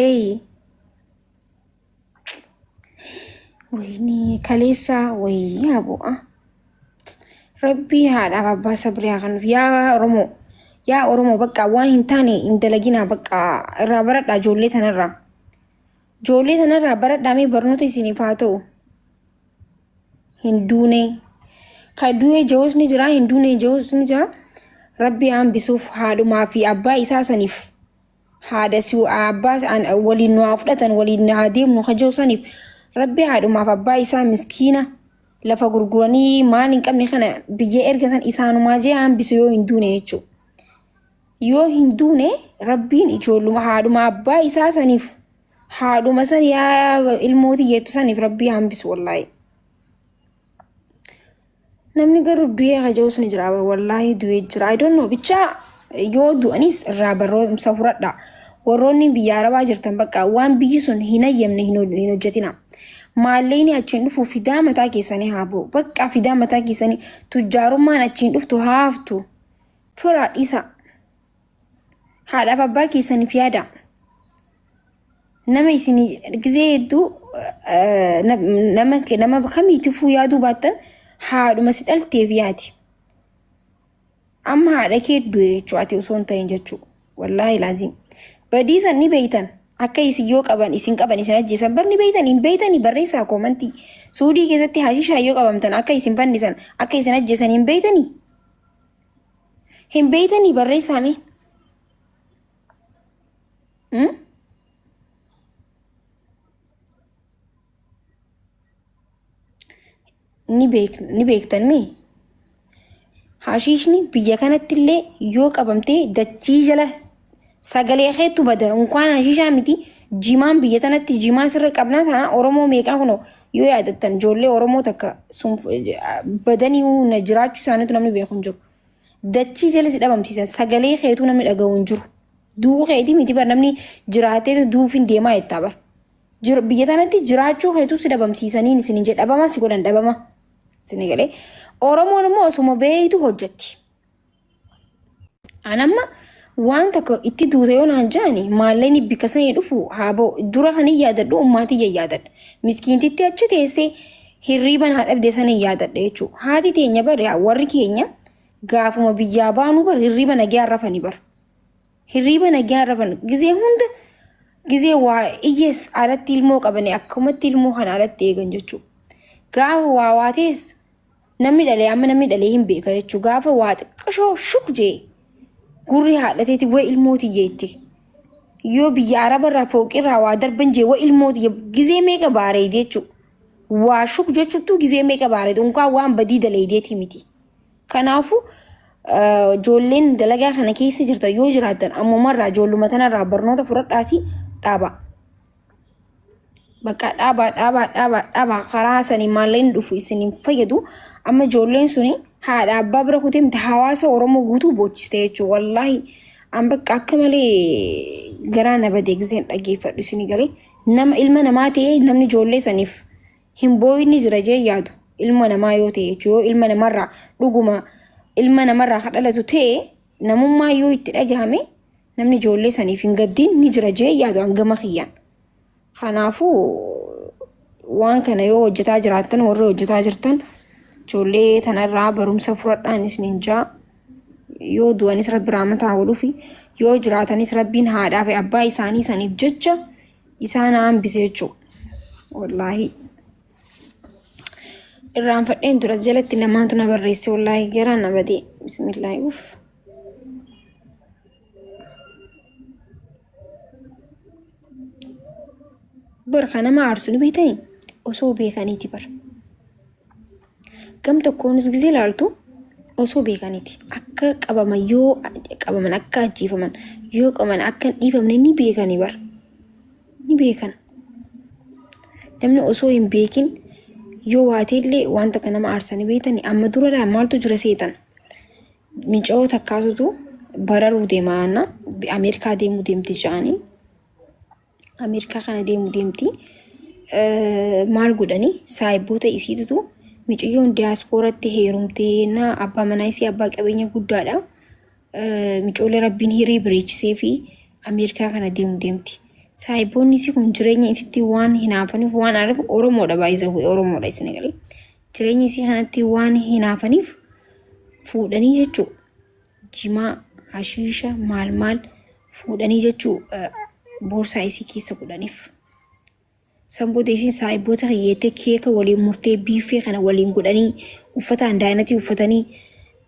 Eeyi. Wayni kaleessa wayii yaa bu'a. Rabbii haadhaaf abbaa sabrii haa kennuuf. Yaa Oromoo. Yaa Oromoo bakka waan hin taane hin dalaginaa bakka irraa baradhaa ijoollee tanarraa. Ijoollee tanarraa baradhaa mee barnoota isiniif haa ta'u. Hin duune. Ka du'e ja'us ni jira hin duune ja'us ni jira. Rabbii haa hambisuuf haadhumaa fi abbaa isaa saniif haadha si abbaa waliin nu haa fudhatan waliin haa deemnu ka jiru saniif rabbi haadhumaaf abbaa isaa miskiina lafa gurguranii maal hin qabne kana biyya erga san isaanumaa jee hambisu yoo hin duune jechuudha. Yoo hin duune rabbiin ijoolluma haadhuma abbaa isaa saniif haadhuma san yaa ilmooti jettu saniif rabbii hambisu wallaahi. Namni garuu du'ee haja'us ni jira wallaahi du'ee jira. I don't know bichaa yoo du'anis irraa barumsa fudhadha. Warroonni biyya arabaa jirtan bakka waan biyyi sun hin hayyamne hin hojjetina. Maallaqni achiin dhufu fidaa mataa keessanii haa bu'u. Bakka fidaa mataa keessanii tujjaarummaan achiin dhuftu haa haftu. Firaa dhiisa. Haadhaaf abbaa keessaniif yaada. Nama isin gizee hedduu nama nama kamiitifuu yaaduu baattan haadhuma si dhalteef yaadi. Amma haadha kee du'e jechuudha ati osoo hin ta'in jechuudha. Wallaahi laazim. Badii san ni beeytan. Akka isin yoo qaban isin qaban isin ajjeesan bar ni beeytan hin beeytanii barreessaa koomantii. Suudii keessatti hashishaa yoo qabamtan akka isin fannisan akka isin ajjeesan hin beeytanii. Hin beeytanii barreessaa mee? Hmm? Ni beek ni beektan mee? Hashiishni biyya kanatti illee yoo qabamtee dachii jala sagalee keetu bada unkaan hashiishaa miti jimaan biyya tanatti jimaa sirra qabnaa taana Oromoo meeqaa kunoo yoo yaadattan ijoollee Oromoo takka sun badanii na jiraachuu isaaniitu namni beeku hin jiru. Dachii jala si dhabamsiisan sagalee keetuu namni dhaga'u hin jiru. Du'uu keetii miti bar namni jiraateetu du'uuf hin deemaa jettaa bar. Biyya tanatti jiraachuu keetuu si dhabamsiisaniin isin hin jedhe dhabama si godhan dhabama. Isin galee Oromoon immoo osuma beeytu hojjetti. An amma waan tokko itti duute yoo naan jaani maallaqni bikka sanii dhufu haa ba'u. Dura kan hin yaadadhu ummaatii hin yaadadha. Miskiintitti achi teessee hirriiba naa dhabde san hin yaadadha jechuudha. Haati teenya bar warri keenya gaafuma biyyaa baanuu bar hirriiba nagaan rafani bar. Hirriiba nagaan rafan gizee hunda gizee waa iyyees alatti ilmoo qabani akkumatti ilmoo kana alatti eegan jechuudha. Gaafa waa waatees namni dhalee amma namni dhalee hin beeka jechuudha. Gaafa waa xiqqashoo shuk jee gurri haadhateeti way ilmoo tiyyeetti. Yoo biyya arabarraa fooqirraa waa darban jee way ilmoo tiyye gizee meeqa baareeyde jechuudha. Waa shuk jechuuttuu gizee meeqa baareeyde unkaan waan badii daleeydeeti miti. Kanaafuu ijoolleen dalagaa kana keessa jirtan yoo jiraattan ammumarraa ijoolluma tanarraa barnoota fudhadhaatii dhaabaa. Bakka dhaabaa dhaabaa dhaabaa dhaabaa karaa sanii maallaqni dhufu isin hin fayyadu. Amma ijoolleen suni haadha abbaa bira kutee miti hawaasa Oromoo guutuu boochiste jechuudha. Wallaahi an bakka akka malee garaa na badee giseen dhaggeeffadhu isin galee nama ilma namaa ta'ee namni ijoollee saniif hin booyinni jira jee yaadu ilma namaa yoo ta'e jechuudha. Yoo ilma namarraa dhuguma ilma namarraa kan dhalatu ta'e namummaa yoo itti dhagahame namni ijoollee saniif hin gaddiin ni jira jee yaadu hangama kiyyaan. Kanaafuu waan kana yoo hojjetaa jiraattan warri hojjetaa jirtan ijoollee tanarraa barumsa fudhadhaan isiniin jaa. Yoo du'anis rabbi rahmata haa godhuufi yoo jiraatanis rabbiin haadhaa fi abbaa isaanii saniif jecha isaan haa hambise jechuudha. Wallaahi. Irraanfadheen ture jalatti namaatu na barreesse wallaahi garaan na badee bismillaahi uff. Bar kan nama aarsu ni beektanii osoo beekaniiti bar. Gam tokkoonis gisee ilaaltu osoo beekaniiti akka qabaman yoo qabaman akka ajjeefaman yoo qabaman akka hin dhiifamne ni beekanii bar. Ni beekan. Namni osoo hin beekin yoo waateellee wanta akka nama aarsanii beektanii amma dura laa maaltu jira seetan. Micoo takkaatutu bararuu deema anna Ameerikaa deemuu deemti jedhanii. Ameerikaa kana deemuu deemti. Maal godhanii saayibboota isiitutu miciyyoon diyaaspooratti heerumtee na abbaa manaa isii abbaa qabeenya guddaadha. Micoolee rabbiin hiree bareechisee fi Ameerikaa kana deemuu deemti. Saahiboonni isii kun jireenya isitti waan hinaafaniif waan aariif Oromoodha baay'isawwi Oromoodha isin galee. Jireenya isii kanatti waan hinaafaniif fuudhanii jechuu jimaa hashiisha maal maal fuudhanii jechuu boorsaa isii keessa godhaniif. San booda isiin saahibboota kiyya jettee keeka waliin murtee biiffee kana waliin godhanii uffata andaayinatii uffatanii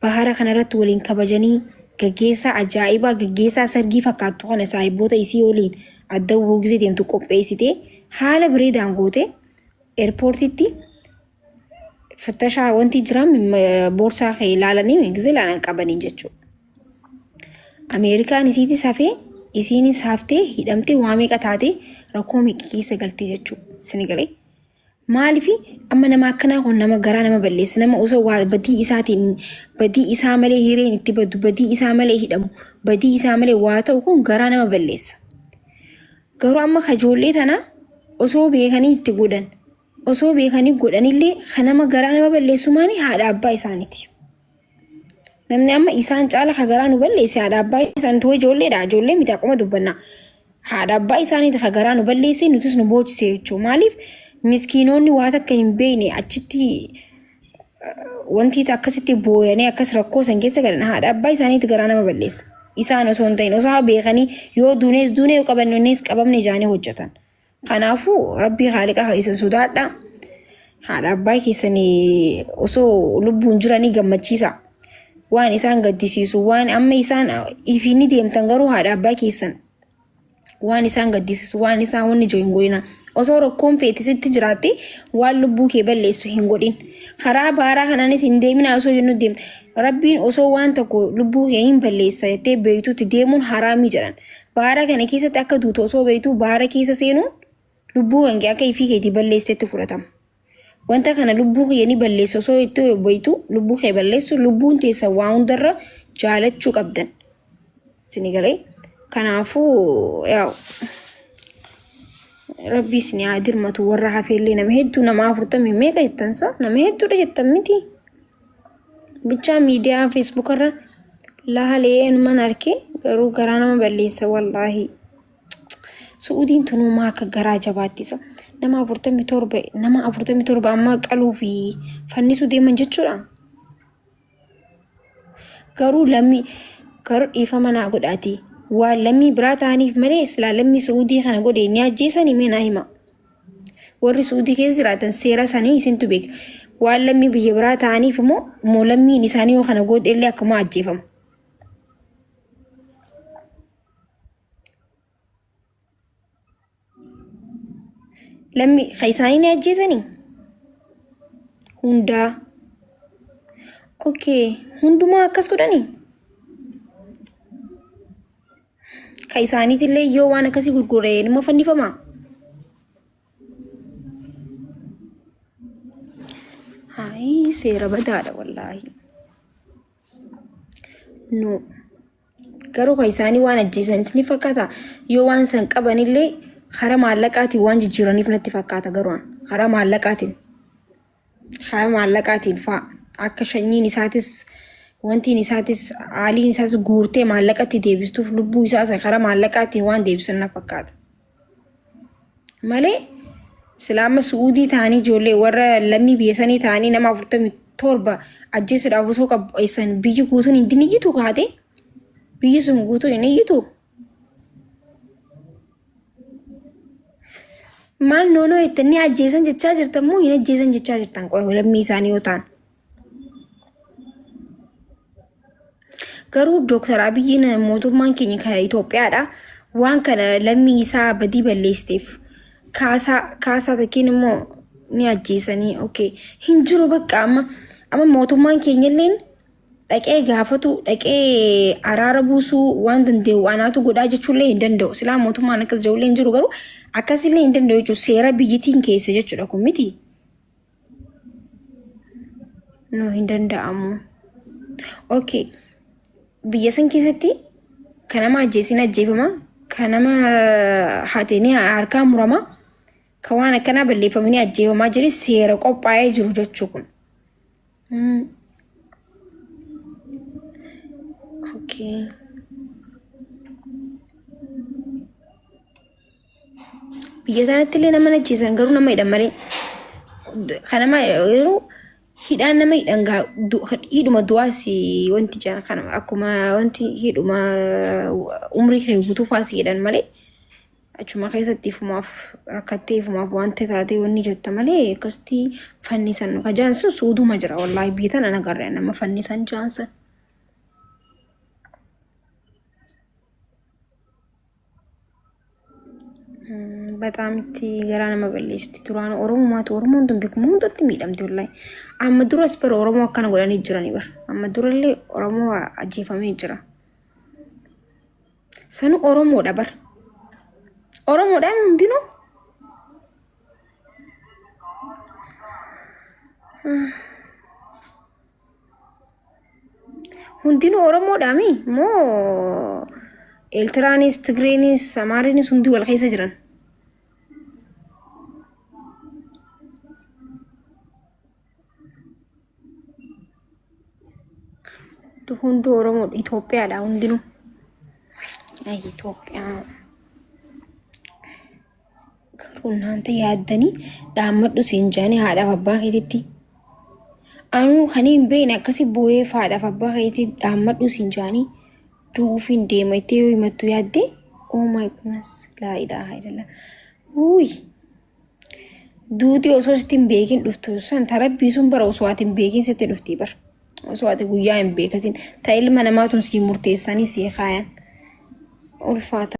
bahara kana irratti waliin kabajanii gaggeessaa ajaa'ibaa gaggeessaa sargii fakkaattu kana saahibboota isii waliin adda buugizee deemtu qopheessitee haala bareedaan goote eerpoortiitti fattashaa wanti jira boorsaa kee ilaalanii gizee ilaalan qabanii jechuudha. Ameerikaan isiitis hafee isiinis haftee hidhamtee waa meeqa taatee rakkoo meeqa keessa galtee jechuudha. Sini galee. Maaliif amma nama akkanaa kun nama garaa nama balleessa nama osoo waa badii isaatiin badii isaa malee hireen itti badu badii isaa malee hidhamu badii isaa malee waa ta'u kun garaa nama balleessa. Garuu amma kajoollee tana osoo beekanii itti godhan osoo beekanii godhanillee kan nama garaa nama balleessu maani haadha abbaa isaaniiti. Namni amma isaan caala ka garaa nu balleesse haadha abbaa isaaniiti hoo ijoolleedha ijoollee miti akkuma dubbanna. Haadha abbaa isaaniiti ka garaa nu balleesse nutis nu boochise jechuudha. Maaliif miskiinonni waa takka hin beekne achitti wanti akkasitti booyanii akkas rakkoo san keessa galan haadha abbaa isaaniiti garaa nama balleessa. Isaan osoo hin ta'in osoo beekanii yoo duunees duunee yoo qabannees qabamne jaanii hojjetan. Kanaafuu rabbii haaliqa isa sodaadha. Haadha abbaa keessanii osoo lubbuun jiranii gammachiisa. Waan isaan gaddisiisu waan amma isaan ifiin ni deemtan garuu haadha abbaa keessan waan isaan gaddisiisu waan isaan wanni jiru hin godhina. Osoo rakkoon feete sitti jiraatte waan lubbuu kee balleessu hin godhin. Karaa baaraa kanaanis hin deemina osoo jennu deemna. Rabbiin osoo waan tokko lubbuu kee hin balleessa jettee beektutti deemuun haraamii jedhan. Baara kana keessatti akka duutu osoo beektuu baara keessa seenuun lubbuu kan kee akka ifii keetii balleessitetti fudhatama. Wanta kana lubbuu kiyya ni balleessa osoo itti beektu lubbuu kee balleessu lubbuun teessan waa hundarra jaalachuu qabdan. Isin galee kanaafuu yaa'u rabbi isin haa dirmatu warra hafeellee nama hedduu nama afurtamii meeqa jettansa nama hedduudha jettan miti. Bichaa miidiyaa feesbuuk irra laalee inuman arke garuu garaa nama balleessa wallaahi. Su'uudiin tunuu maa akka garaa jabaattisa. Nama 47 nama 47 amma qaluu fi fannisuu deeman jechuudha. Garuu lammii garuu dhiifama naa godhaati. Waan lammii biraa ta'aniif malee silaa lammii Su'uudii kana godhe ni ajjeesanii mee naa hima. Warri Suudii keessa jiraatan seera isaanii isintu beeka. Waan lammii biyya biraa ta'aniif immoo immoo lammiin isaanii yoo kana godhe illee akkuma ajjeefama. Lammii kan isaanii ni ajjeesanii? Hundaa. Okay, hundumaa akkas godhanii? Ka isaaniitillee yoo waan akkasii gurgure nima fannifamaa? Hayi seera badaadha wallaahi. No. Garuu ka isaanii waan ajjeesanis ni fakkaata. Yoo waan san qabanillee karaa maallaqaatiin waan jijjiiraniif natti fakkaata garuu karaa maallaqaatiin. Karaa maallaqaatiin fa'a akka shanyiin isaatis wantiin isaatis aaliin isaatis guurtee maallaqatti deebistuuf lubbuu isaa isa karaa maallaqaatiin waan deebisan na fakkaata. Malee silaa amma su'uudii ta'anii ijoollee warra lammii biyya sanii ta'anii nama 47 ajjeesuudhaaf osoo qopheessan biyyi guutuun hin iyyitu kaate biyyi sun guutuun hin iyyitu. Maal noonoo jettanii ajjeesan jechaa jirtan moo hin ajjeesan jechaa jirtan qoy lammii isaanii yoo ta'an. Garuu Dooktar Abiyyiin mootummaan keenya kan Itoophiyaadha. Waan kana lammii isaa badii balleesseef kaasaa kaasaa takkiin immoo ni ajjeesanii okay hin jiru bakka amma amma mootummaan keenya illeen dhaqee gaafatu dhaqee araara buusuu waan danda'u anaatu godhaa jechuullee hin danda'u. Silaa mootummaan akkas jedhullee hin jiru garuu akkasillee hin danda'u jechuudha. Seera biyyittiin keessa jechuudha kun miti. No hin danda'amu. Okay. Biyya san keessatti kan nama ajjeesin ajjeefama, kan nama hate ni harkaa murama, kan waan akkanaa balleeffamanii ajjeefamaa jiru seera qophaa'ee jiru jechuu kun. Okay. Biyya tanatti illee nama ajjeesan garuu nama hidhan malee. Kan nama yeroo hidhaan nama hidhan gaa hidhuma du'aas wanti jaan kana akkuma wanti hidhuma umrii kee guutuu fa'aa si hidhan malee achuma keessatti ifumaaf rakkattee ifumaaf wanta taatee wanni jetta malee akkasitti fannisan ka jaan sun suuduma jira wallaahi biyya tana nagarre nama fannisan jaan san. Bataam itti garaa nama balleessiti. Duraan Oromomaatu Oromoon tun beekuma hundatti miidhamti wallahi. Amma duras bara Oromoo akkana godhanii jiranii bara. Amma durallee Oromoo ajjeefamee jira. Sanu Oromoodha bara. Oromoodha hundinuu. Hundinuu Oromoodhaami moo Eeltiraanis, Tigreenis, Amaariinis hundi wal keessa jiran? Hunduu Oromoodha. Itoophiyaadha hundinuu. Ay Itoophiyaa. Garuu naanta yaaddanii dhaammadhu siin jaanii haadhaaf abbaa keetitti. Anuu kan hin beekne akkasi boo'ee haadhaaf abbaa keetitti dhaammadhu siin jaanii du'uufiin deema itti yoo himattu yaaddee. Oh my goodness laa ilaaha illallah. Wuuy. Duuti osoo sitti hin beekin dhuftu san tarabbii sun bara osoo ati hin beekin sitti dhufti bara. Osoo ati guyyaa hin beekatin ta ilma namaatun sii murteessanii sii kaayan. Ulfaata.